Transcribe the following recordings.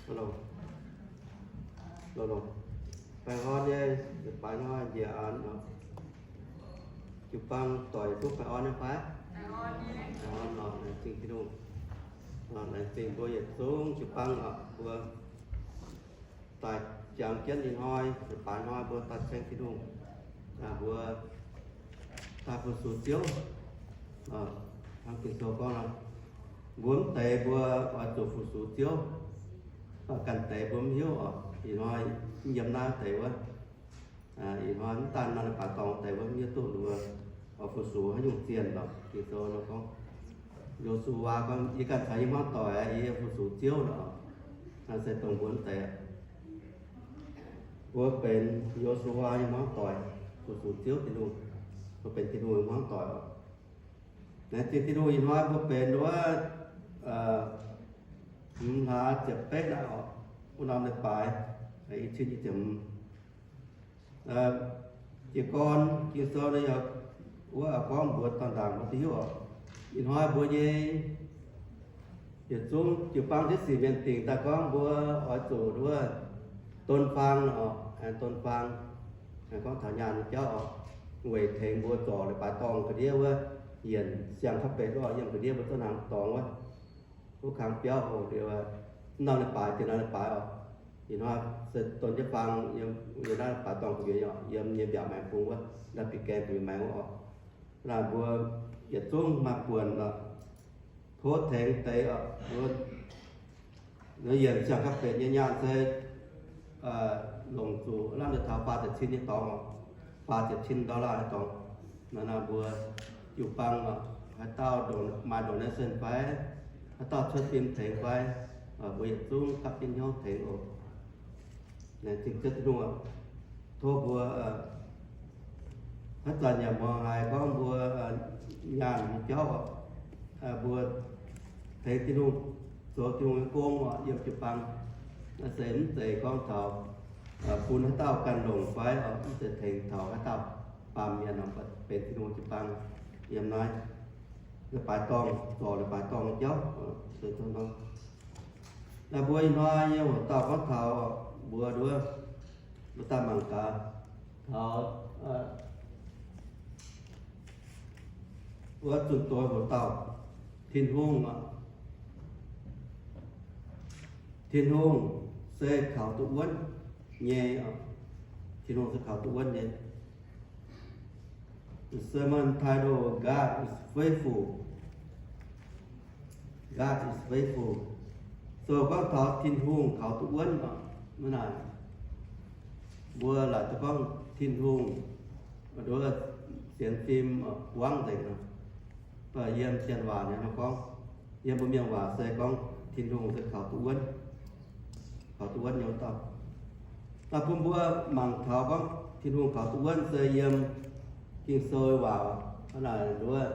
Baengh orn nyei, yietc baaix hnoi njiec aanx oc. Jiu-baang doic duqv baengh orn nyei fai? Baengh orn oc, laengz zingh Tin-Hungh. Laengz zingh mbuo yietc zungv jiu-baang oc, mbuo daaih jangx jienv ih hnoi, yietc baaix hnoi mbuo daaih ceng Tin-Hungh, mbuo daaih fu-sux Ziouv. Hnangv Ging-Sou gorngv nor, mbuo mv deix mbuo oix zuqc fu-sux Ziouv. Mv baac ganh deix mbuo mv hiuv oc. Ih hnoi mv yiem naaiv deix wuov, ih hnoi mv daaih norm leiz-baaix dorngh deix wuov mv hiuv duqv mbuo oix fu-sux haaix nyungc zienh lorqc. Ging-Sou nor gorngv, Yo^su^waa gorngv, Yie ganh caux yie hmuangv doic aeqv, yie fu-sux Ziouv lorqc. Naaiv se dongh mbuo mv deix. Mbuo benx Yo^su^waa nyei hmuangv doic, fu-sux Ziouv Tin-Hungh. Mbuo benx Tin-Hungh nyei hmuangv doic oc. Laengz zingh Tin-Hungh, ih hnoi mbuo benx wuov hmz hlaax ziepc betv aqv oc. Wuov norm leiz-baaix, i cin i ziepc hmz. Jiez gorn Ging-Sou naaiv yaac wuov gorngv mbuox dauh ndaangc mbuo duqv hiuv oc. Ih hnoi mbuo nyei yietc zungv jiu-baang jienv sic mienh dingc daaih gorngv mbuo oix zuqc wuov don faang oc, aengx don faang, aengx gorngv taux nyaanh nyei jauv oc, weic tengx mbuo zorc leiz-baaix dorngh ga'ndiev wuov, yienc siang-kaav-betc wuov, yiem ga'ndiev mbuo zunv hnaangx dorngx wuov, wuov kang biauv oc, liuz norm leiz-baaix, dienx norm leiz-baaix oc. Ih hnoi se don jienv faang yiem naaiv leiz-baaix dorngh gu'nyuoz oc, yiem nyei mbiaauc maengx bung wuov, ndau bieqc gaengh gu'nyuoz maengx wuov oc. Naaic mbuo yietc zungv maaih buonc oc, tov tengx deix oc. Mbuo yienc siang-kaav-betc nyei nyaanh se longc zuqc lamh deix taux faah ziepc cin nyei dorngx oc, faah ziepc cin dollar nyei dorngx. Naaiv mbuo jiu-baang oc, haaix dauh maaih donation fai, haaix dauh cuotv fim tengx fai, mbuo yietc zungv gapv jienv hnyouv tengx oc. Laengz zingh Ziouv Tin-Hungh oc. Tov mbuo haaix zanc yaac muangx haiz gorngv mbuo nyaanh nyei jauv oc, mbuo tengx Tin-Hungh zoux Tin-Hungh nyei gong oc, yiem jiu-baang. Naaiv se mv zeiz gorngv taux bun haaix dauh ganh longc fai oc, mv zeiz tengx taux haaix dauh baamh mienh oc, mv baac benx Tin-Hungh jiu-baang yiem naaiv leiz-baaix dorngh, zorc leiz-baaix dorngh nyei jauv. Naaiv mbuo ih hnoi nyei hoc dauh gorngv taux mbuo nduov, mbuo daaih mangc gaax taux wuov zunh doz hoc dauh, Tin-Hungh oc. Tin-Hungh se kaux duqv wuonv nyei oc. Tin-Hungh se kaux duqv wuonv nyei. The sermon title, God is faithful. God is faithful. So gorngv taux Tin-Hungh kaux duqv wuonv oc, mv naaic mbuo laaic duqv gorngv Tin-Hungh, nduov sienx fim buangv nzengc. Mv baac yiem janx waac nyei nor gorngv, yiem mbuo mienh waac se gorngv Tin-Hungh se kaux duqv wuonv, kaux duqv wuonv nyei wuov dauh. Daaih bun mbuo mangc taux gorngv Tin-Hungh kaux duqv wuonv se yiem Ging-Sou waac, hnangv naaic nduov,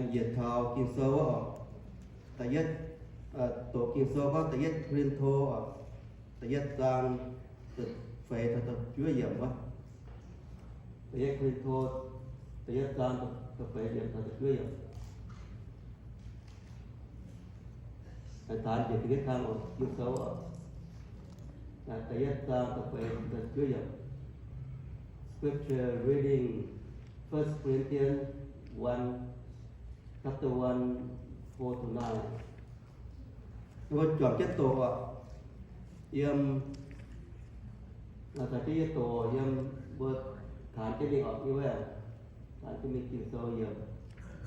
njiec taux Ging-Sou wuov oc. Da'yietv, doqc Ging-Sou gorngv da'yietv Ko^lin^to oc, da'yietv zaang da'feix taux da'juov yiemc wuov. Da'yietv Ko^lin^to da'yietv zaang da'feix yiemc taux da'juov yiemc. Taux njiec da'yietv zaang oc, Ging-Sou oc. Da'yietv zaang da'feix taux da'juov yiemc. Scripture reading, First Corinthians one, chapter one, four to nine. Mbuo juangc jienv doqc oc. Yiem, taux jienv yie doqc yiem mbuo taanx jienv mingh oc, yie wuov, taanx jienv mingh Ging-Sou yiemc,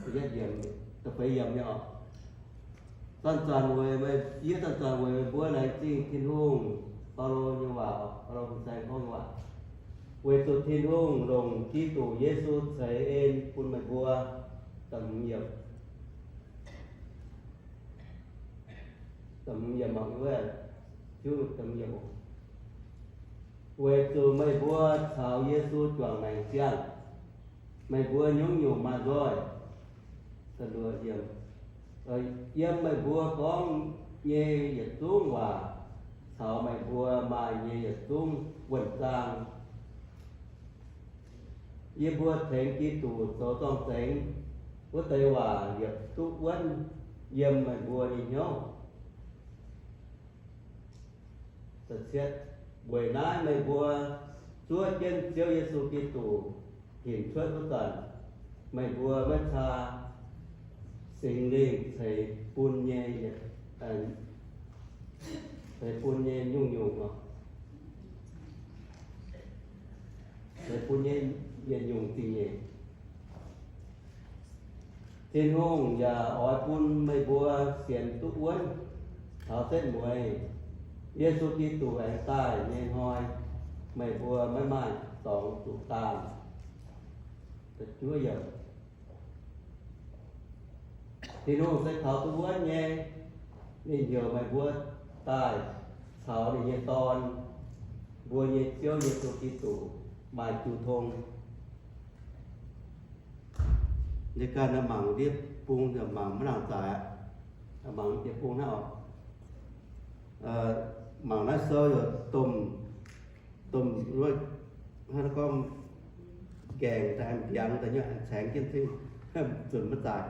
da'yietv yiemc, da'feix yiemc nyei oc. Zanc-zanc weic meih, yie zanc-zanc weic meih mbuo laengz zingh Tin-Hungh, Baulo nyei waac oc, Baulo fin-saeng gorngv nyei waac. Weic zuqc Tin-Hungh longc Giduc Yesu ceix en bun meih mbuo. Da'hmz yiemc. Da'hmz yiemc, weic zuqc meih mbuo caux Yesu juangc maengc ziangh, meih mbuo nyungc-nyungc maaih nzoih. Yiem meih mbuo gorngv nyei yietc zungv waac caux meih mbuo maaih nyei yietc zungv wuonh zaang, yie mbuo tengx Giduc zoux zorng-zengx wuov deix waac liepc duqv wuonv yiem meih mbuo nyei hnyouv. Weic naaiv meih mbuo zuov jienv Ziouv Yesu Giduc hinc cuotv wuov zanc, meih mbuo maiv caa Singx Lingh ceix bun nyei, ceix bun nyei nyungc-nyungc, ceix bun nyei yietc nyungc zingh nyeic. Tin-Hungh yaac oix bun meih mbuo sienx duqv wuonv taux setv mueiz Yesu Giduc aengx daaih nyei hnoi, meih mbuo maiv maaih dorngx zuqc daanh. Tin-Hungh se taux duqv wuonv nyei, ninh heuc meih mbuo daaih caux ninh nyei Dorn, mbuo nyei Ziouv Yesu Giduc, maaih jiu tong. Yie ganh mangc ndiev bung mangc maiv nangc zaaix aqv. Mangc ndiev bung hnangv oc. Mangc naaiv sou yaac domh, domh wuov, hnangv gorngv nqaengc daaih, mbiaangx daaih, nyei caengx jienv zunc maiv zaaix.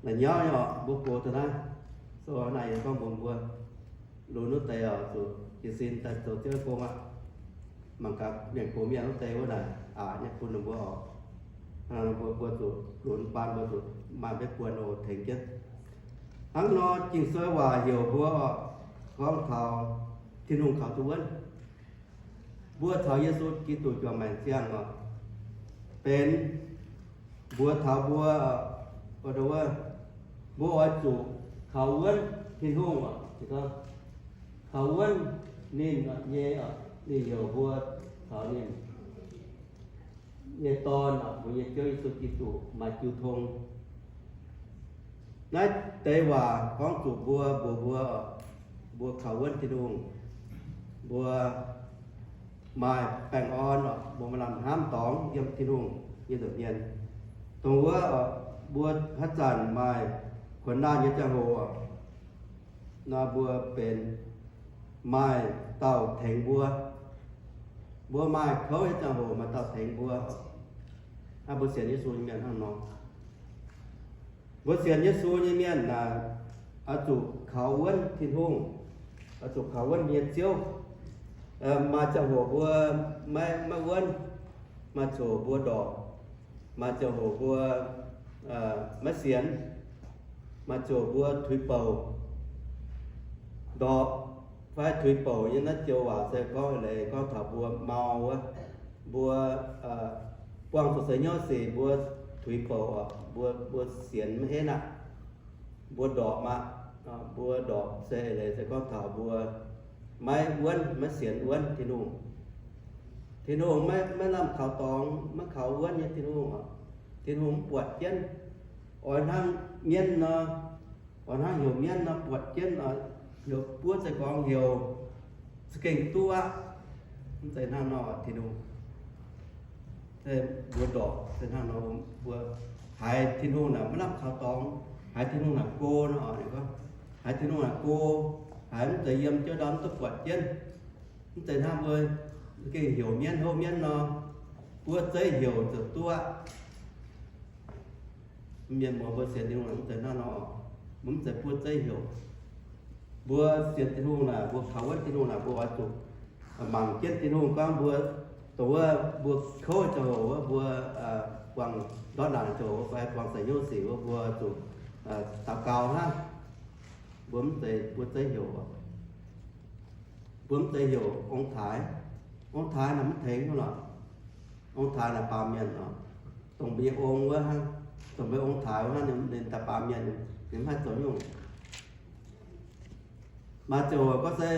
Naaiv nyauv nyei oc, mbuo gox daaih naaiv, sou naaiv yie gorngv mbuox mbuo, lunx wuov deix oc, zuqc jiez sin daaih zoux Ziouv gong aqv. Mangc gaax mienh gox mienh wuov deix wuov naaic aqc nyei bun ninh mbuo oc. Mbuo, mbuo zuqc lunx baan, mbuo zuqc maaih mbuo buonc oc tengx jienv. Hnangv nor Ging-Sou waac heuc mbuo oc, gorngv taux Tin-Hungh kaux duqv wuonv. Mbuo caux Yesu Giduc juangc maengc ziangh oc, benx mbuox taux mbuo, mbuo oix zuqc kaux wuonv Tin-Hungh oc. Kaux wuonv ninh nyei, ninh heuc mbuo caux ninh nyei Dorn, mbuo nyei Ziouv Yesu Giduc maaih jiu tong. Naaiv deix waac gorngv zuqc mbuo, mbuox mbuo, mbuo kaux wuonv Tin-Hungh, mbuo maaih baengh orn oc, mbuo maaih lamh hnamv dorngx yiem Tin-Hungh nyei nza'hmien. Dongh wuov, mbuo haaix zanc maaih kuonx naanh nyei ziangh hoc, nor mbuo benx maaih dauh tengx mbuo. Mbuo maaih kouv nyei ziangh hoc maaih dauh tengx mbuo. Hnangv mbuo sienx Yesu nyei mienh hnangv nor. Mbuo sienx Yesu nyei mienh naaic, oix zuqc kaux wuonv Tin-Hungh, oix zuqc kaux wuonv nyei Ziouv. Maaih ziangh hoc mbuo maiv, maiv wuonv, maaih ziangh hoc mbuo ndorpc, maaih ziangh hoc mbuo maiv sienx, maaih ziangh hoc mbuo tuix bouc ndorpc, fai tuix bouc nyei naaiv joux waac se gorngv leiz gorngv taux mbuo mau wuov, mbuo buangh zuqc seix hnyouv sic mbuo tuix bouc oc, mbuo, mbuo sienx maiv henv aqv. Mbuo ndorpc aqv. Mbuo ndorpc se leiz se gorngv taux mbuo maiv wuonv, maiv sienx wuonv Tin-Hungh. Tin-Hungh maiv, maiv lamh kaux dorngx, maiv kaux wuonv nyei Tin-Hungh oc. Tin-Hungh mv buatc jienv. Oix hnangv mienv nor, oix hnangv heuc mienv nor buatc jienv oc, heuc buov za'gengh heuc za'gengh duqv aqv. Mv zeiz hnangv nor, Tin-Hungh se mbuo ndorpc se hnangv nor, mbuo haiz Tin-Hungh naaic maiv lamh kaux dorngx, haiz Tin-Hungh naaic go nor, haiz Tin-Hungh naaic go, haiz mv zeiz yiem jienv ndau mv duqv buatc jienv. Mv zeiz hnangv mbuo gengh heuc mienv houv mienv nor, buov zeiv heuc ziouc duqv aqv. Mienh muoz mbuo sienx Tin-Hungh naaic mv zeiz hnangv nor, mbuo mv zeiz buov zeiv heuc. Mbuo sienx Tin-Hungh naaic, mbuo kaux wuonv Tin-Hungh naaic, mbuo oix zuqc mangc jienv Tin-Hungh gorngv mbuo, dongh wuov mbuo kouv ziangh hoc wuov, mbuo buangh ndortv naanc ziangh hoc wuov, fai buangh seix hnyouv sic wuov, mbuo zuqc daux gaux hnangv. Mbuo mv zeiz buov zeiv heuc. Mbuo mv zeiz heuc ong-taaix. Ong-taaix naaic mv tengx hnangv lorqc. Ong-taaix naaic baamh mienh oc. Dongh mbuo nyei ong wuov hnangv, dongh mbuo ong-taaix wuov hnangv, ninh daaih baamh mienh, ninh mv haih zoux nyungc. Maaih ziangh hoc gorngv se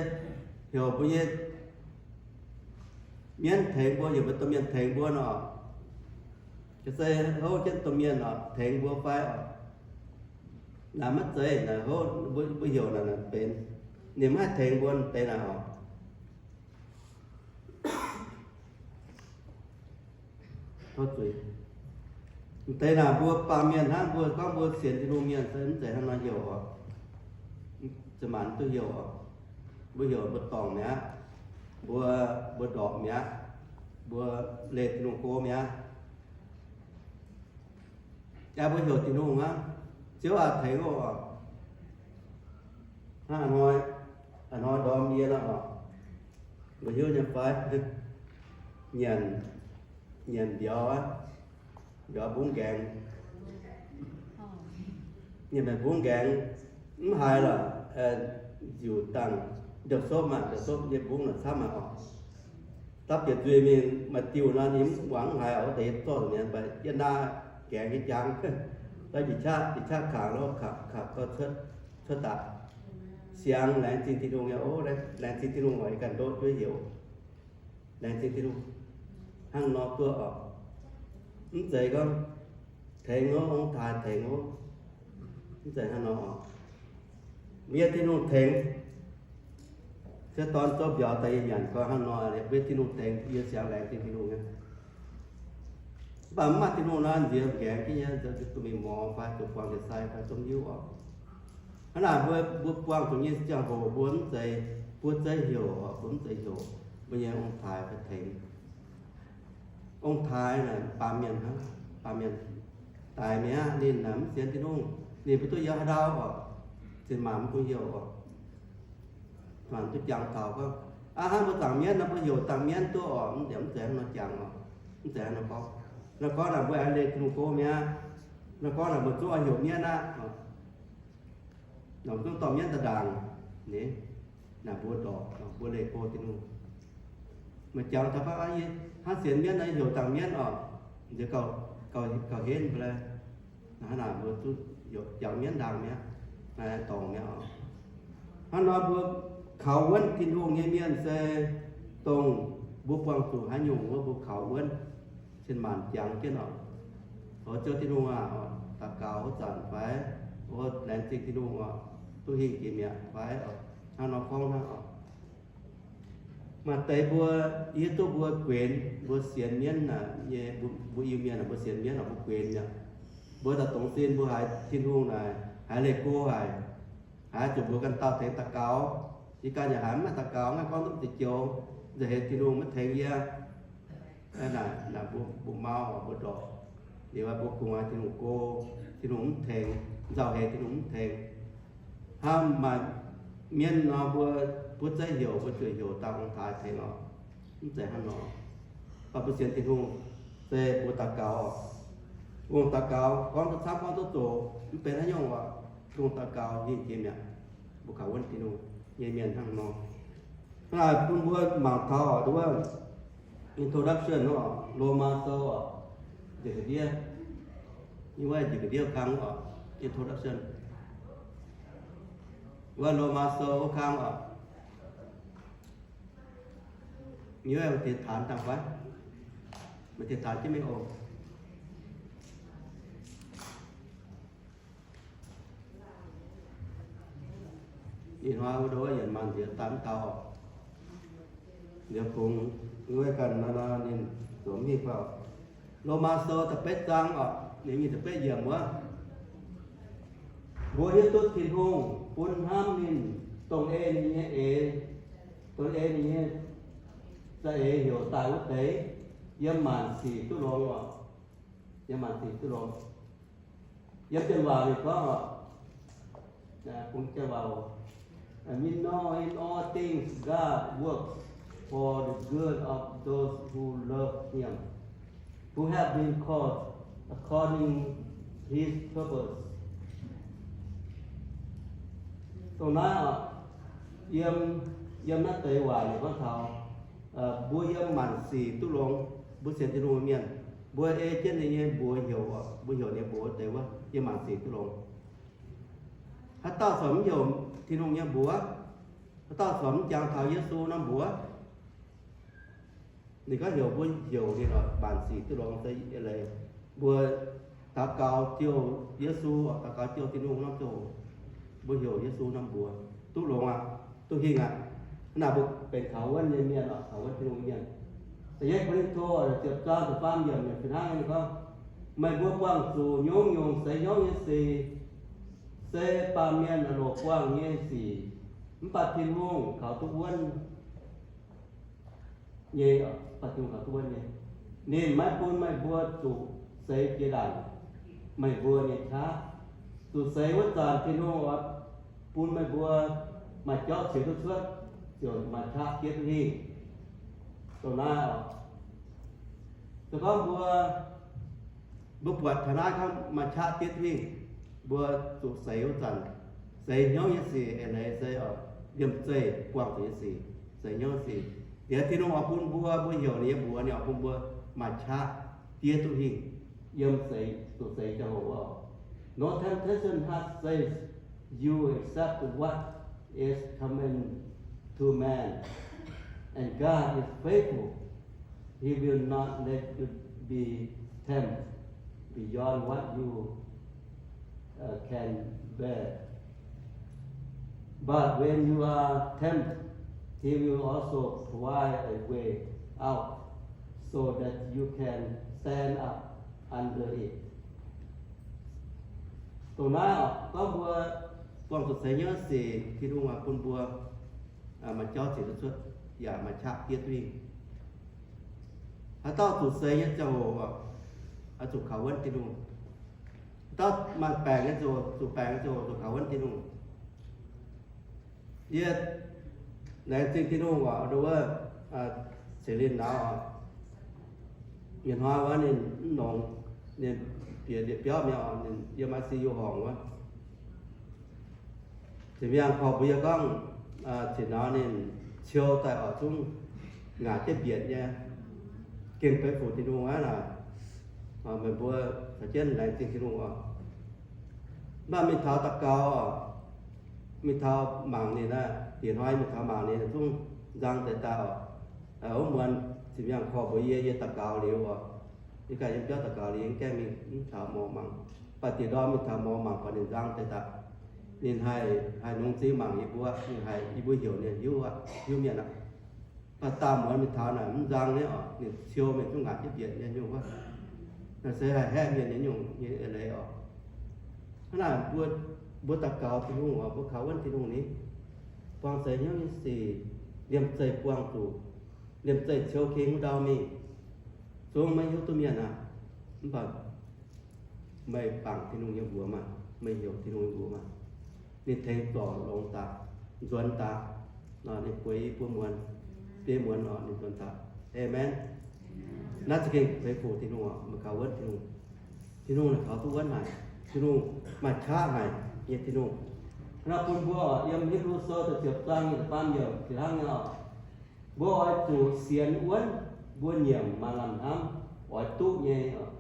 heuc mbuo nyei mienv tengx mbuo, heuc mbuo domh mienh tengx mbuo nor, se houv jienv domh mienh oc, tengx mbuo fai oc. Naaic maiv zeiz, naaic houv mbuo heuc naaic benx, ninh mv haih tengx mbuo deix naaic oc. Deix naaic mbuo baamh mienh hnangv, mbuo gorngv mbuo sienx Tin-Hungh mienh se mv zeiz hnangv nor heuc oc. Zuqc maanc duqv heuc oc. Mbuo heuc mbuo dorngc mi'aqv, mbuo, mbuo ndorpc mi'aqv, mbuo leih Tin-Hungh go mi'aqv. Yaac mbuo heuc Tin-Hungh hnangv. Ziouv aac, tengx oc. Hnangv a'hnoi, a'hnoi ndorm yie nor oc, mbuo hiuv nyei fai? Nyanc, nyanc mbiauz, mbiauz mbungv nqaengx. Nyanc mbiauz mbungv nqaengx mv haiz lorqc, nziuc dangh ndopv-sopv maah, ndopv-sopv nyei mbungv naaic camv maah oc. Dapv bieqc nzuih mingh maaih diuh nor, ninh mv muangx mv haiz oc, wuov deix zorqv nyanc mv baac yie naaiv nqaengx nyei jangx, daaih njiec qaqv, njiec qaqv kangx lorqc, kangx, kangx gauh cuotv, cuotv daaih. Siangx laengz zingh Tin-Hungh nyei oc, laengz zingh Tin-Hungh oc, yie ganh ndoqv duqv heuc. Laengz zingh Tin-Hungh. Hnangv nor duqv oc. Mv zeiz gorngv tengx ov, ong-taaix tengx ov. Mv zeiz hnangv nor oc. Mbuo yie Tin-Hungh tengx. Sieqv dorn zouv mbiauz daaih yie nyanc gorngv hnangv nor, mbuo yie Tin-Hungh tengx, yie siangx laengz zingh Tin-Hungh nyei. Mv baac mv maaih Tin-Hungh nor, nziex nqaengx jienv nyei, zoux duqv mingh morz fai zoux buangh njiec sai fai zong hiuv oc. Hnangv naaic mbuo, mbuo buangh zuqc nyei ziangh hoc mbuo mv zeiz, mbuo zeiz heuc oc, mbuo mv zeiz heuc mbuo nyei ong-taaix fai tengx. Ong-taaix naaic baamh mienh hnangv, baamh mienh daic mi'aqv, ninh naaic mv sienx Tin-Hungh, ninh mv duqv yiem haaix ndau oc, cin-maanc mv duqv heuc oc, cin-maanc mv duqv jangx taux gorngv, aav hnangv mbuo zaangc mienv nor, mbuo heuc zaangc mienv duqv oc, mv zeiz hnangv nor jangx oc, mv zeiz hnangv nor gorngv. Nor gorngv naaic mbuo aengx leih Tin-Hungh go mi'aqv. Nor gorngv naaic mbuo zungv oix heuc mienv aqv. Nor zungv dorh mienv daaih ndaangc. Naaic mbuo ndorqc, mbuo leih go Tin-Hungh. Maaih jangx taux gorngv, hnangv sienx mienv nor heuc zaangc mienv oc, nziex gauh, gauh henv mbuo lai. Hnangv naaic mbuo duqv heuc jangx mienv ndaangc mi'aqv, dorngc mi'aqv oc. Hnangv nor mbuo kaux wuonv Tin-Hungh nyei mienh se dongh mbuo buangh zuqc haaix nyungc wuov mbuo kaux wuonv, cin-maanc jangx jienv oc. Oc Ziouv Tin-Hungh aah, daux gaux wuov zanc fai, o, laengz zingh Tin-Hungh oc, duqv hingh jiex mi'aqv fai oc, hnangv nor gorngv hnangv oc. Maaih deix mbuo, yie hiuv duqv mbuo guenx, mbuo sienx mienv naaic nyei, mbuo Iu-Mienh naaic mbuo sienx mienv naaic mbuo guenx mi'aqv. Mbuo daaih dongz sin mbuo haiz Tin-Hungh naaic, haiz leih go haic, haiz zuqc mbuo ganh dauh tengx daux gaux. Yie ganh yaac haiz mv maaih daux gaux, mv haih gorngv duqv deix joux, nzauh heix Tin-Hungh maiv tengx yie. Naaic, naaic mbuo, mbuo mau oc, mbuo ndorqc. Liuz mbuo kungx haiz Tin-Hungh go, Tin-Hungh mv tengx, nzauh heix Tin-Hungh mv tengx. Hnangv maaih mienv nor, mbuo, mbuo zeiv heuc, mbuo zuqc heuc dangh ong-taaix tengx oc. Mv zeiz hnangv nor. Mv baac mbuo sienx Tin-Hungh se mbuo daux gaux oc. Mbuo daux gaux gorngv duqv camv gorngv duqv zoqc, mv benx haaix nyungc oc. Mbuo daux gaux hingh jiex mi'aqv. Mbuo kaux wuonv Tin-Hungh nyei mienh hnangv nor. Hnangv naaic bun mbuo mangc taux oc, nduov introduction oc, Lomaa Sou oc, njiec ga'ndiev, nyei wuov njiec ga'ndiev kang oc, introduction. Wuov Lomaa Sou wuov kang oc, nyei wuov maaih deix taanx dangh fai? Maaih deix taanx jienv mingh oc. Ih hnoi wuov ndo wuov yietc maanc nziex daaih mv gaux oc. Liuz kungx wuov ganh nor, nor ninh zoux mv hingh fai oc. Lomaa Sou da'betv zaang oc, ninh nyei da'betv yiemc wuov. Mbuo hiuv duqv Tin-Hungh bun hnamv ninh, dongh ei ninh nyei eix, dongh ei ninh nyei za'eix heuc daaih wuov deix, yiem maanc sic duqv longx oc. Yiem maanc sic duqv longx. Yiem janx waac ninh gorngv oc, bung janx waac, We know in all things God works for the good of those who love him, who have been called according his purpose. Dongh naaiv oc, yiem, yiem naaiv deix waac ninh gorngv taux, mbuo yiem maanc sic duqv longx, mbuo sienx Tin-Hungh mienh, mbuo ei jienv ninh nyei mbuox heuc oc, mbuo heuc ninh mbuox deix wuov, yiem maanc sic duqv longx. Haaix dauh corc mv heuc Tin-Hungh nyei mbuox, haaix dauh corc mv jangx taux Yesu norm mbuox, ninh gorngv heuc mbuo heuc ninh oc, maanc sic duqv longx se leiz mbuo daux gaux jouh Yesu oc, daux gaux jouh Tin-Hungh norm jouh, mbuo heuc Yesu norm mbuox duqv longx aqv, duqv hingh aqv. Hnangv naaic mbuo benx kaux wuonv nyei mienh oc, kaux wuonv Tin-Hungh nyei mienh. Da'yietv Ko^lin^to ziepc zaang ziepc faam yiemc fih hnangv nyei gorngv, meih mbuo buangh zuqc nyungc-nyungc seix hnyouv nyei sic, se baamh mienh loc buangh nyei sic, mv baac Tin-Hungh kaux duqv wuonv nyei, baac Tin-Hungh kaux duqv wuonv nyei. Ninh maiv bun meih mbuo zuqc seix jiex ndaangc meih mbuo nyei qaqv. Zuqc seix wuov zanc Tin-Hungh oix bun meih mbuo maaih jauv ciex duqv cuotv, ziouc maaih qaqv diev duqv hingh. Dongh naaiv oc, se gorngv mbuo, mbuo buatc taux naaiv gorngv maaih qaqv diev duqv hingh, mbuo zuqc seix wuov zanc, seix hnyouv nyei sic eix leiz se oc, liemh zeih buangh zuqc nyei sic, seix hnyouv nyei sic. Liuz Tin-Hungh oix bun mbuo, mbuo heuc ninh nyei mbuox, ninh oix bun mbuo maaih qaqv diev duqv hingh yiem seix, zuqc seix ziangh hoc oc. No temptation hath seized you except what is common to man. And God is faithful. He will not let you be tempted beyond what you, uh, can bear. But when you are tempted, He will also provide a way out so that you can stand up under it. Dongh naaiv oc, gorngv mbuo buangh zuqc seix nyei sic, Tin-Hungh oix bun mbuo maaih jauv ciex duqv cuotv, yaac maaih qaqv diev duqv hingh. Haaix dauh zuqc seix nyei ziangh hoc oc, oix zuqc kaux wuonv Tin-Hungh. Haaix dauh maaih baengc nyei ziangh hoc, zuqc baengc nyei ziangh hoc zuqc kaux wuonv Tin-Hungh. Yie laengz zingh Tin-Hungh oc, nduov, Celind nauz oc, ih hnoi wuov ninh mv longx, ninh bieqc ndie-biauv mi'aqv oc, ninh yiem I C U horngc wuov. Zinh mbiangh korv mbuox yie gorngv, zinh nauz ninh ciou daaih oc, zungv ngaatc jienv mbienc nyei. Gengh beiv fuc Tin-Hungh aqv naaic. Meih mbuo caux jienv laengz zingh Tin-Hungh oc. Mv baac mingh taux daux gaux oc, mingh taux mangc ninh aqv, diex hnoi mingh taux mangc ninh zungv nzang deix daaih oc. Wuov muonz zinh mbiangh korv mbuox yie, yie daux gaux liuz oc, yie ganh yiem biauv daux gaux liuz, yie gaengh mingh mv taux morz mangc. Mv baac diex ndorm mingh taux morz mangc buatc ninh nzang deix daaih. Ninh haih, haih nungx zingh mangc yie mbuo, ninh haih, yie mbuo heuc ninh hiuv aqv, hiuv mienh aqv. Mv baac daauh muonz mingh taux naaic mv nzang nyei oc, ninh ciou mingh zungv ngaatc jienv mbienc nyei nyungc wuov. Naaiv se haih haeqv mienh nyei nyungc nyei eix leiz oc. Hnangv naaic mbuo, mbuo daux gaux Tin-Hungh oc, mbuo kaux wuonv Tin-Hungh ni, buangh seix hnyouv nyei sic, liemh zeih buangh zuqc, liemh zeih ciou king wuov ndau mingh, zungv maiv hiuv duqv mienh aqv. Mv baac meih bangc Tin-Hungh nyei mbuox maah, meih heuc Tin-Hungh nyei mbuox maah, ninh tengx zorc longx daaih, nzuonx daaih, ninh bueix i buo muonz, biei muonz oc, ninh nzuonx daaih. Aamen. Naaiv za'gengh feix fuc Tin-Hungh oc, meih kaux wuonv Tin-Hungh. Tin-Hungh naaic kaux duqv wuonv haic, Tin-Hungh maaih qaqv haic nyei Tin-Hungh. Hnangv bun mbuo oc, yiem Hipv^lu Sou da'ziepc zaang nyei da'faam yiemc fih hnangv nyei oc. Mbuo oix zuqc sienx wuonv mbuo nyiemc maaih lamh hnamv oix duqv nyei oc.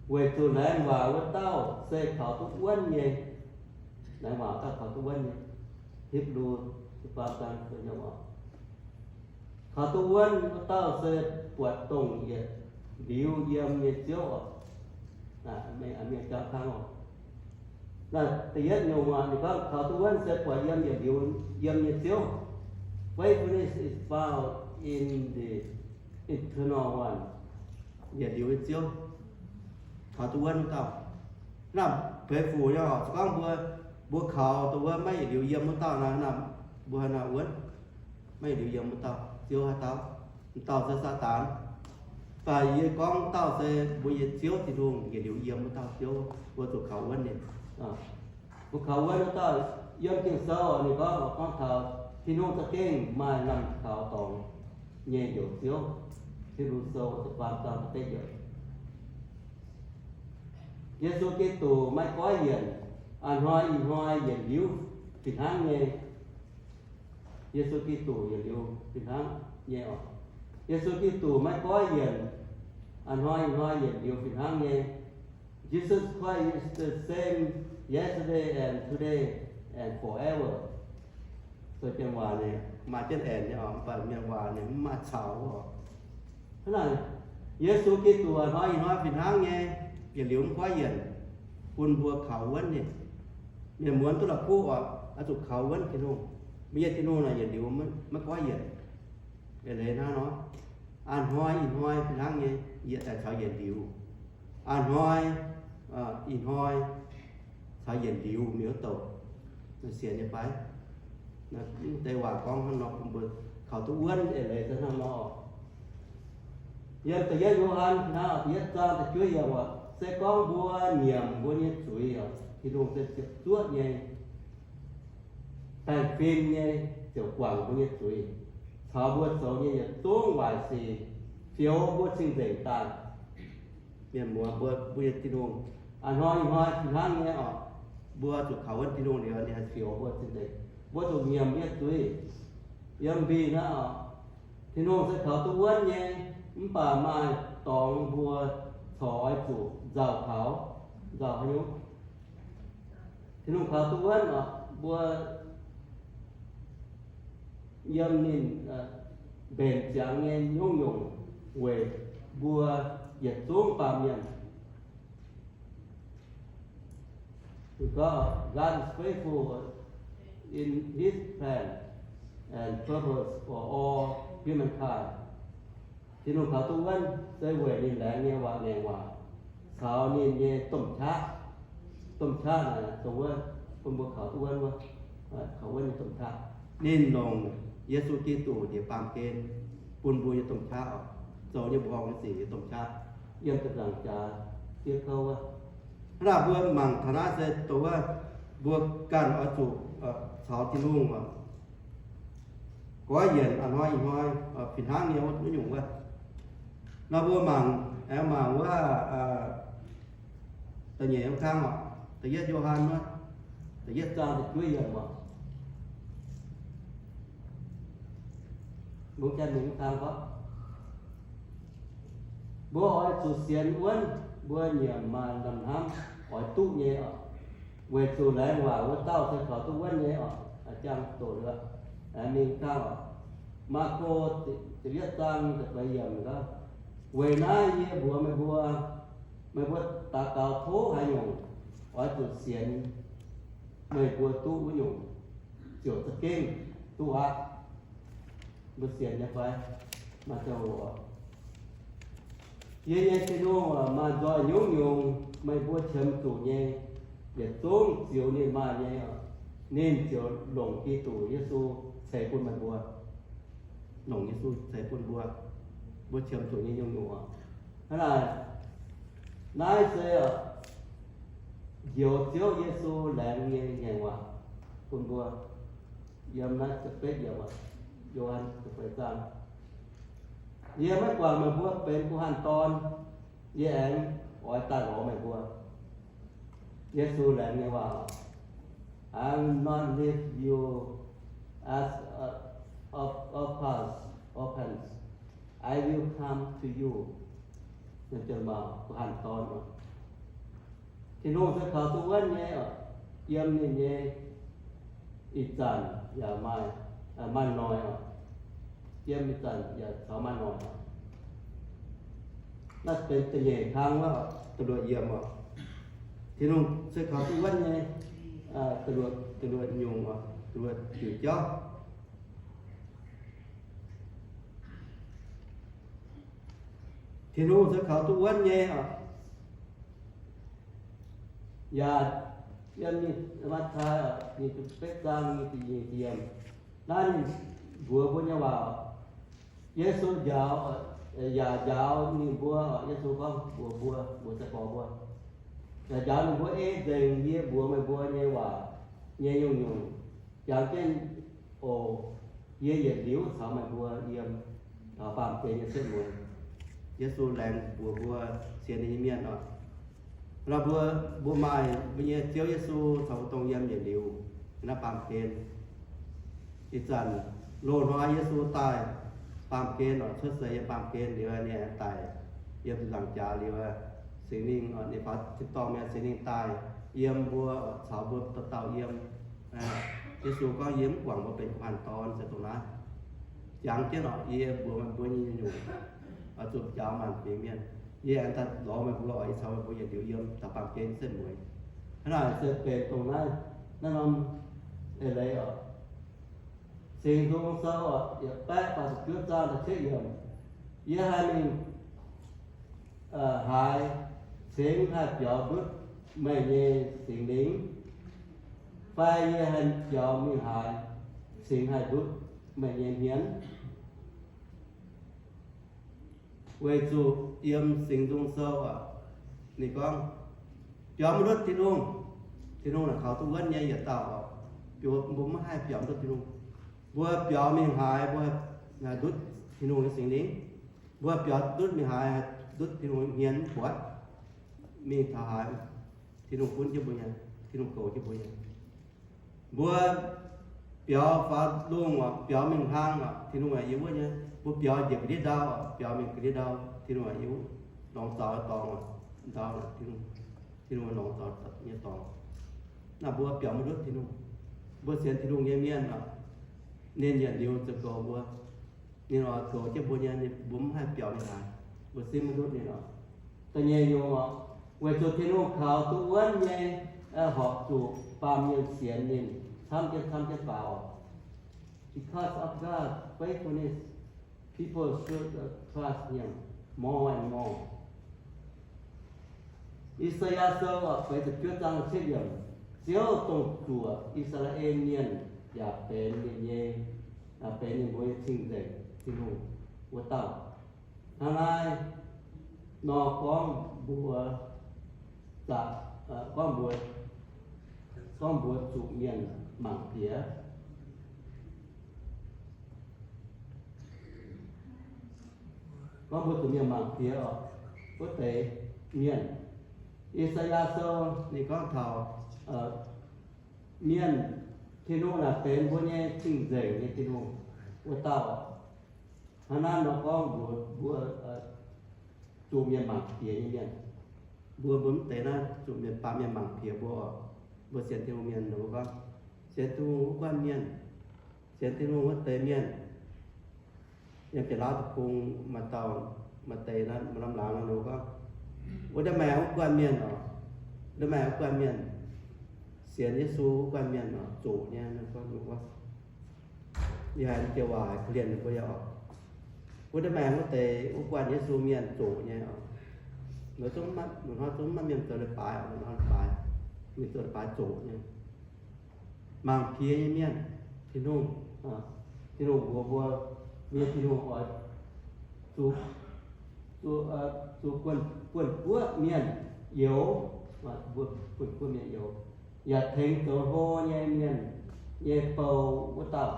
Weic zuqc laengz waac wuov dauh se kaux duqv wuonv nyei. Laengz waac dauh kaux duqv wuonv nyei. Hipv^lu da'faam zaang da'yietv yiemc oc. Kaux duqv wuonv wuov dauh se buatc dongh yietc liuz yiem nyei Ziouv oc. Naaiv mienh jauv kangv oc. Naaiv da'yietv nyungc oc, ninh gorngv kaux duqv wuonv se buatc yiem yietc liuz yiem nyei Ziouv. Faithfulness is found in the eternal one. Yietc liuz nyei Ziouv, kaux duqv wuonv wuov dauh. Naaiv feix fuc nyei oc. Se gorngv mbuo, mbuo kaux duqv wuonv maiv yietc liuz yiem wuov dauh naaiv, naaiv mbuo naaiv wuonv maiv yietc liuz yiem wuov dauh, Ziouv haaix dauh? M'dauh se Saadaan. Mv baac yie gorngv wuov dauh se mbuo nyei Ziouv Tin-Hungh, yietc liuz yiem wuov dauh Ziouv, mbuo zuqc kaux wuonv ninh. Mbuo kaux wuonv wuov dauh, yiem Ging-Sou ninh gorngv, gorngv taux Tin-Hungh za'gengh maaih lamh kaux dorngx nyei Njoux Ziouv. Hipv^lu Sou da'faam zaang da'betv yiemc. Yesu Giduc maiv goiv yienc, a'hnoi ih hnoi yietc liuz fih hnangv nyei. Yesu Giduc yietc liuz fih hnangv nyei oc. Yesu Giduc maiv goiv yienc, a'hnoi ih hnoi yietc liuz fih hnangv nyei. Jesus Christ is the same yesterday and today and forever. So janx waac ninh maaih jienv and nyei oc, mv baac mienh waac ninh mv maaih caux oc. Hnangv naaic, Yesu Giduc a'hnoi ih hnoi fih hnangv nyei, yietc liuz mv goiv yienc, bun mbuo kaux wuonv ninh. Mienh muonz duqv la'kuqv oc, oix zuqc kaux wuonv Tin-Hungh. Mbuo nyei Tin-Hungh naaic yietc liuz maiv goiv yienc. Eix leiz hnangv nor, a'hnoi ih hnoi fih hnangv nyei, yietc daaih caux yietc liuz. A'hnoi, ih hnoi, caux yietc liuz mingh wuov douc. Sienx nyei fai? Deix waac gorngv hnangv nor bun mbuo kaux duqv wuonv eix leiz se hnangv nor. Yiem da'yietv Yo^han hnangv da'yietv zaang da'juov yiemc oc, se gorngv mbuo nyiemc mbuo nyei zuiz oc, Tin-Hungh se ziepc zuoqv nyei, baengh fim nyei, ziouc guangc mbuo nyei zuiz, caux mbuo zoux nyei yietc zungv waaic sic, fioux mbuo cing-nzengc daaih. Mienh muoz, mbuo, mbuo nyei Tin-Hungh a'hnoi ih hnoi fih hnangv nyei oc. Mbuo zuqc kaux wuonv Tin-Hungh liuz, ninh haih fioux mbuo cing-nzengc. Mbuo zuqc nyiemc nyei zuiz, yiem mbih naaiv oc. Tin-Hungh se kaux duqv wuonv nyei, mv baac maaih dorngx mbuo corc oix zuqc nzauh kaux. Nzauh haaix nyungc? Tin-Hungh kaux duqv wuonv oc, mbuo yiem ninh mbenc ziangx nyei nyungc-nyungc weic mbuo yietc zungv baamh mienh. Because God is faithful in His plan and purpose for all humankind. Tin-Hungh kaux duqv wuonv se weic ninh laengz nyei waac, ngaengc waac, caux ninh nyei domh qaqv. Domh qaqv naaic dongh wuov bun mbuo kaux duqv wuonv wuov, kaux wuonv nyei domh qaqv. Ninh longc Yesu Giduc njiec baamh gen bun mbuo nyei domh qaqv oc, zoux nyei mbuoqc horngh nyei sic nyei domh qaqv, yiem ziepc nzaangc jaax fiev kouv wuov. Hnangv naaic mbuo mangc taux naaiv se dongh wuov mbuo ganh oix zuqc caux Tin-Hungh oc, goiv yienc a'hnoi ih hnoi fih hnangv nyei wuov nyungc wuov. Nor mbuo mangc, aengx mangc wuov da'nyeic wuov kang oc, da'yietv Yo^han wuov, da'yietv zaang da'juov yiemc oc. Mbuo janx mingh wuov kang gorngv, mbuo oix zuqc sienx wuonv mbuo nyiemc maaih lamh hnamv oix duqv nyei oc. Weic zuqc laengz waac wuov dauh se kaux duqv wuonv nyei oc. Jang doqc liuz, mingh kang oc. Maako ziepc yietv zaang ziepc feix yiemc gorngv, weic naaiv yie mbuox meih mbuo, meih mbuo daux gaux tov haaix nyungc, oix zuqc sienx meih mbuo duqv wuov nyungc, ziouc za'gengh duqv aqv. Mbuo sienx nyei fai? Maaih ziangh hoc, yie nyei Tin-Hungh maaih nzoih nyungc-nyungc meih mbuo qiemx zuqc nyei, yietc zungv ziux ninh maaih nyei, ninh ziouc longc Giduc Yesu ceix bun meih mbuo. Longc Yesu ceix bun mbuo, mbuo qiemx zuqc nyei nyungc-nyungc oc. Hnangv naaic, naaiv se njoux Ziouv Yesu laengz nyei ngaengc waac bun mbuo. Yiem naaiv ziepc betv yiemc, Yo^han ziepc feix zaang, yie maiv guangc meih mbuo benx guh hanh dorn, yie aengx oix daaih lorz meih mbuo. Yesu laengz nyei waac, I will not leave you as orphans, I will come to you. Guh hanh dorn, Tin-Hungh se kaux duqv wuonv nyei oc, yiem ninh nyei ih zanc yaac maaih, maaih noic oc, yiem ih zanc yaac caux maaih noic oc. Naaiv benx da'nyeic kang wuov, da'luoqc yiemc oc. Tin-Hungh se kaux duqv wuonv nyei, da'luoqc, da'luoqc nyungc oc, da'luoqc diuc jauv. Tin-Hungh se kaux duqv wuonv nyei oc. Yaac yiem Matv^taai nyic ziepc betv zaang nyic ziepc yiemc, naaiv ninh mbuox mbuo nyei waac. Yesu njaaux, yaac njaaux ninh mbuo, Yesu gorngv mbuox mbuo, mbuox sai-gorx mbuo, yaac njaaux ninh mbuo ei nzengc yie mbuox meih mbuo nyei waac nyei nyungc-nyungc. Jangx jienv oc, yie yietc liuz caux meih mbuo yiem taux baamh gen nyei setv mueiz. Yesu laengz mbuox mbuo sienx ninh nyei mienh oc. Nor mbuo, mbuo maaih mbuo nyei Ziouv Yesu caux mbuo dongh yiem yietc liuz naaiv baamh gen. Ih zanc loz-hnoi Yesu daaih baamh gen oc, cuotv seix yiem baamh gen liuz, ninh aengx daic yiem ziepc nzaangc jaax liuz, Singx Lingh, ninh faaux tin-dorngh mi'aqv, Singx Lingh daaih yiem mbuo, caux mbuo dauh dauh yiem. Yesu gorngv, yie mv guangc mbuo benx guh hanh dorn, se dongh naaiv. Jangx jienv oc, yie mbuox meih mbuo nyei nyungc-nyungc, zuqc njaaux maanc fingx mienh. Yie aengx daaih lorz meih mbuo oc, yie caux meih mbuo yietc liuz yiem taux baamh gen setv mueiz. Hnangv naaic se benx dongh naaiv, naaiv norm eix leiz oc. Singx Nzung Sou oc, yietc baeqv faah ziepc juov zaang da'cietv yiemc. Yie haih mingh haaix, cingx haih biaux ndutv meih nyei Singx Lingh? Fai yie haih biaux mingh haaix, cingx haih ndutv meih nyei hmien? Weic zuqc yiem Singx Nzung Sou aac, ninh gorngv, biaux maiv ndutv Tin-Hungh, Tin-Hungh naaic kaux duqv wuonv nyei yietc dauh oc. Mbuo maiv haih biaux ndutv Tin-Hungh. Mbuo biaux mingh haaix, mbuo haih ndutv Tin-Hungh nyei Singx Lingh. Mbuo biaux ndutv mingh haaix, haih ndutv Tin-Hungh hmien mv buatc. Mingh taux haaix, Tin-Hungh gunv jienv mbuo nyei, Tin-Hungh goux jienv mbuo nyei. Mbuo biaux faaux lungh oc, biaux mingh hlang oc, Tin-Hungh yiem wuov nyei. Mbuo biaux njiec ga'ndiev ndau oc, biaux mingh ga'ndiev ndau, Tin-Hungh yiem wuov, lorngx zaux dorngx oc, ndau, Tin-Hungh lorngx zaux nyei dorngx. Naaiv mbuo biaux maiv ndutv Tin-Hungh. Mbuo sienx Tin-Hungh nyei mienh oc, ninh yietc liuz ziouc goux mbuo. Ninh oix goux jienv mbuo nyei, mbuo mv haih biaux ninh haaix. Mbuo simv maiv ndutv ninh oc. Da'nyeic nyungc oc, weic zuqc Tin-Hungh kaux duqv wuonv nyei, horpc zuqc baamh mienh sienx ninh camv jienv camv jienv faaux oc. Because of God's faithfulness, people should trust him more and more. I^saa^yaa Sou feix ziepc juov zaang cietv yiemc, Ziouv dongh zuoqc I^saa^laa^en Mienh yaac benx ninh nyei, benx ninh mbuo nyei cing-nzengc Tin-Hungh wuov dauh. Hnangv naaiv nor gorngv mbuox, gorngv mbuox, gorngv mbuox zuqc mienh mangc piex. Gorngv mbuox zuqc mienh mangc piex oc, wuov deix mienh. I^saa^yaa Sou ninh gorngv taux mienh, Tin-Hungh naaic benx mbuo nyei cing-nzengc nyei Tin-Hungh wuov dauh. Hnangv naaiv nor gorngv mbuox mbuo zuqc mienh mangc piex nyei mienh. Mbuo, mbuo mv deix naaiv zuqc mienh, baamh mienh mangc piex mbuo oc. Mbuo sienx Tin-Hungh mienh, mbuo gorngv sienx Tin-Hungh wuov guanh mienh, sienx Tin-Hungh wuov deix mienh. Yiem Bieqc Laauv Deic-Bung maaih dauh, maaih deix naaiv, maaih lamh laangz nor gorngv, wuov nda'maengx wuov guanh mienh oc, nda'maengx wuov guanh mienh, sienx Yesu wuov guanh mienh oc, zoqc nyei. Yie haiz jiex waac haiz korv-lienh ninh mbuo yaac oc. Wuov nda'maengx wuov deix wuov guanh Yesu mienh zoqc nyei oc. Ninh zungv, ninh hnoi zungv maiv mienh zoux leiz-baaix oc, ninh hnoi leiz-baaix, mienh zoux leiz-baaix zoqc nyei. Mangc piex nyei mienh, Tin-Hungh, Tin-Hungh mbuox mbuo, mbuo nyei Tin-Hungh oix zuqc, zuqc, zuqc buonv, buonv guoqv mienh youx, buonv guoqv mienh youx, yaac tengx zoux hlo nyei mienh nyei bou wuov dauh.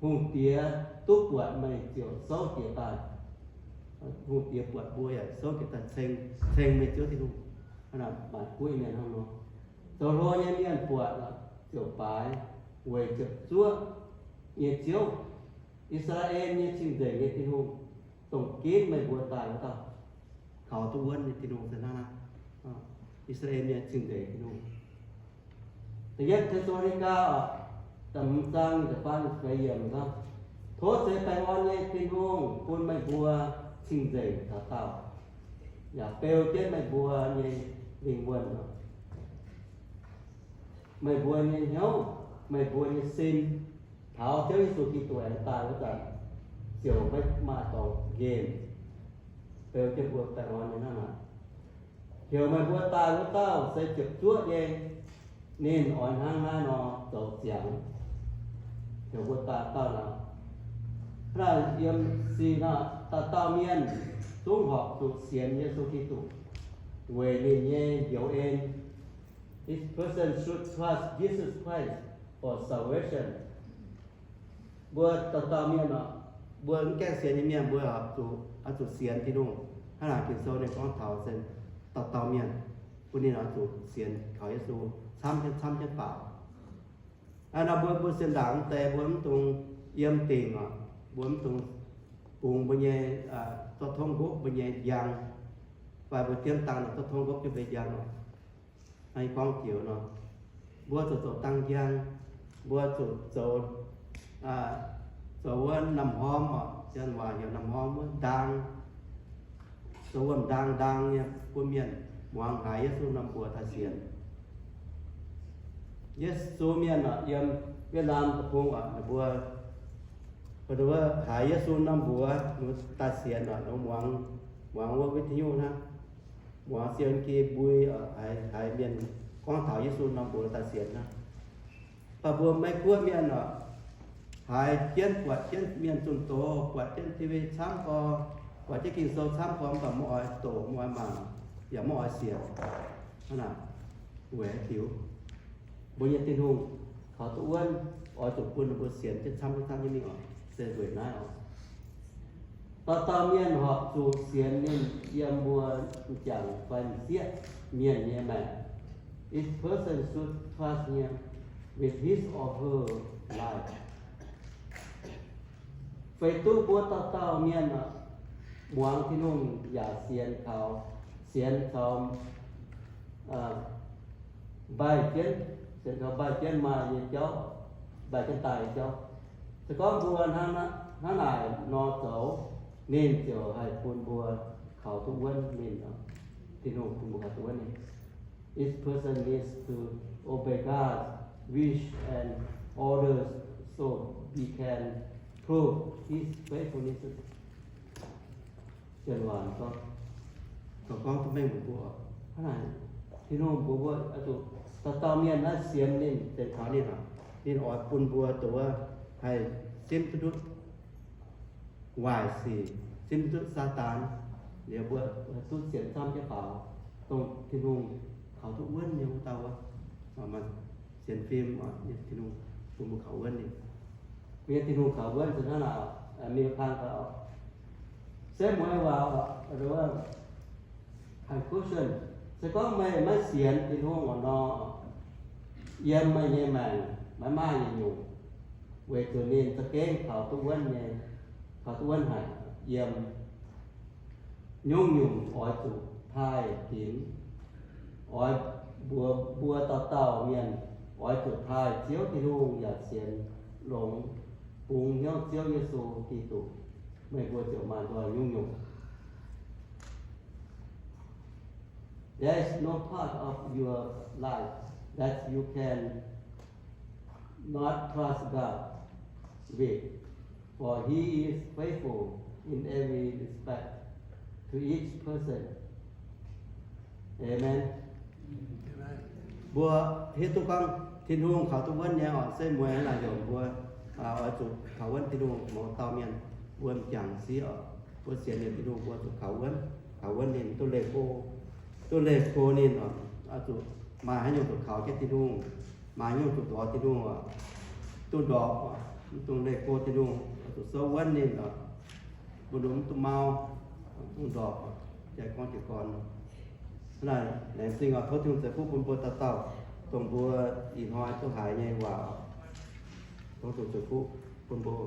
Hungh diex duqv buatc meih ziouc souv jiez daaih. Hungh diex buatc mbuo yaac souv jiez daaih ceng, ceng meih Ziouv Tin-Hungh. Hnangv naaic, maanc guoqv mienh hnangv nor. Zoux hlo nyei mienh buatc ziouc baaix weic ziepc zuoqv nyei Ziouv, I^saa^laa^en nyei cing-nzengc nyei Tin-Hungh, dongh ginv meih mbuo daaih wuov dauh. Kaux duqv wuonv nyei Tin-Hungh se hnangv naaiv. I^saa^laa^en nyei cing-nzengc Tin-Hungh. Da'yietv Te^saa^lo^ni^gaa, da'hmz zaang, da'faam feix yiemc gorngv, Tov ceix baengh orn nyei Tin-Hungh bun meih mbuo cing-nzengc taux daauh, yaac beu jienv meih mbuo nyei lingh wuonh, meih mbuo nyei hnyouv, meih mbuo nyei sin, taux Ziouv Yesu Giduc aengx daaih wuov zanc, ziouc maiv maaih dorngx nqemh, beu jienv mbuo baengh orn nyei hnangv naaic. Heuc meih mbuo daaih wuov dauh se ziepc zuoqv nyei. Ninh oix hnangv naaiv nor zoux ziangx. Heuc mbuo daaih dauh naaic. Hnangv naaic yiem sin naaic, dauh dauh mienh zungv horpc zuqc sienx Yesu Giduc weic ninh nyei njoux en. Each person should trust Jesus Christ for salvation. Mbuo dauh dauh mienh oc, mbuo mv gaengh sienx nyei mienh, mbuo oix zuqc, oix zuqc sienx Tin-Hungh. Hnangv naaic Ging-Sou ninh gorngv taux se dauh dauh mienh, bun ninh oix zuqc sienx kaux Yesu camv jienv, camv jienv faaux. Aa, nor mbuo, mbuo sienx ndaangc mv deix, mbuo mv dungx yiem dingc oc, mbuo mv dungx bungx mbuo nyei zorqv tongv nqopv mbuo nyei njang, fai mbuo diemv dangh nor zorqv tongv nqopv jienv mbuo njang oc. Hnangv gorngv jiex nor, mbuo zuqc zoux dang njang, mbuo zuqc zoux, zoux wuov naamh hormv oc, janx waac heuc naamh hormv wuov ndaang, zoux wuom-ndaang ndaang nyei bun mienh muangx haiz Yesu norm mbuox daaih sienx. Yesu mienh oc, yiem Yietc Naamh Deic-Bung oc, ninh mbuo, ninh mbuo haiz Yesu norm mbuox daaih sienx oc, ninh muangx, muangx wuov vidiu hnangv, muangx siou ki mbui, haiz mienh gorngv taux Yesu norm mbuox daaih sienx hnangv. Mv baac mbuo Meiv Guoqv mienh oc, haiz jienv buatc jienv mienh zunh doz, buatc jienv T V camv gorx, buatc jienv Ging-Sou camv gorx, mv baac maiv oix doqc, maiv oix mangc, yaac maiv oix sienx. Hnangv naaic, weic haaix diuc? Mbuo nyei Tin-Hungh kaux duqv wuonv, oix zuqc bun ninh mbuo sienx jienv camv jienv camv jienv mingh oc. Se weic naaiv oc. Dauh dauh mienh horpc zuqc sienx ninh yiem mbuo m'jangc fai m'sieqv mienh nyei maengc. Each person should trust him with his or her life. Feix duqv mbuo dauh dauh mienh muangx Tin-Hungh yaac sienx kaux, sienx kaux mbaih jienv, sienx kaux mbaih jienv maaih nyei jauv, mbaih jienv daaih nyei jauv. Se gorngv mbuo hnangv naaic nor zoux, ninh ziouc haih bun mbuo kaux duqv wuonv ninh. Tin-Hungh bun mbuo kaux duqv wuonv ninh. Each person needs to obey God's wish and orders so he can prove his faithfulness. Janx waac gorngv, gorngv duqv mengh mbuox mbuo, hnangv naaic Tin-Hungh mbuox mbuo, dauh dauh mienh naaiv sienx ninh, sienx kaux ninh, ninh oix bun mbuo duqv haih simv duqv ndutv waaic sic, simv duqv Saadaan, liuz mbuo duqv sienx camv jienv faaux, dongh Tin-Hungh kaux duqv wuonv nyei wuov dauh wuov. Sienx fim, Tin-Hungh bun mbuo kaux wuonv ninh. Mbuo nyei Tin-Hungh kaux wuonv se hnangv naaic, mingh kang gaux. Se mueiz waac, conclusion, se gorngv meih maiv sienx Tin-Hungh oc nor, yiem meih nyei maengc maiv maaih nyei nyungc, weic zuqc ninh za'gengh kaux duqv wuonv nyei, kaux duqv wuonv haic. Yiem nyungc-nyungc oix zuqc taaih ginx, oix mbuox mbuo dauh dauh mienh oix zuqc taaih Ziouv Tin-Hungh yaac sienx longx, bungx hnyouv Ziouv Yesu Giduc, meih mbuo ziouc maaih nzoih nyungc-nyungc. There is no part of your life that you can not trust God with, for He is faithful in every respect to each person. Amen. Mbuo hiuv duqv gorngv Tin-Hungh kaux duqv wuonv nyei oc, se mueiz naaic heuc mbuo oix zuqc kaux wuonv Tin-Hungh. Mouz dauh mienh mbuo m'jangc sieqv oc, mbuo sienx liuz Tin-Hungh mbuo zuqc kaux wuonv, kaux wuonv ninh, duqv leih go, duqv leih go ninh oc, oix zuqc maaih haaix nyungc zuqc kaux jienv Tin-Hungh, maaih haaix nyungc zuqc ndorpc Tin-Hungh oc, duqv ndorpc, mv dungx leih go Tin-Hungh, oix zuqc souv wuonv ninh oc, mbuo mv dungx mau, mv dungx ndorpc, jaa gorngv jiez gorn. Hnangv naaic laengz zingh oc, tov Tin-Hungh ceix fuqv bun mbuo dauh dauh, dongh mbuo ih hnoi duqv haiz nyei waac oc. Tov Tin-Hungh ceix fuqv bun mbuo.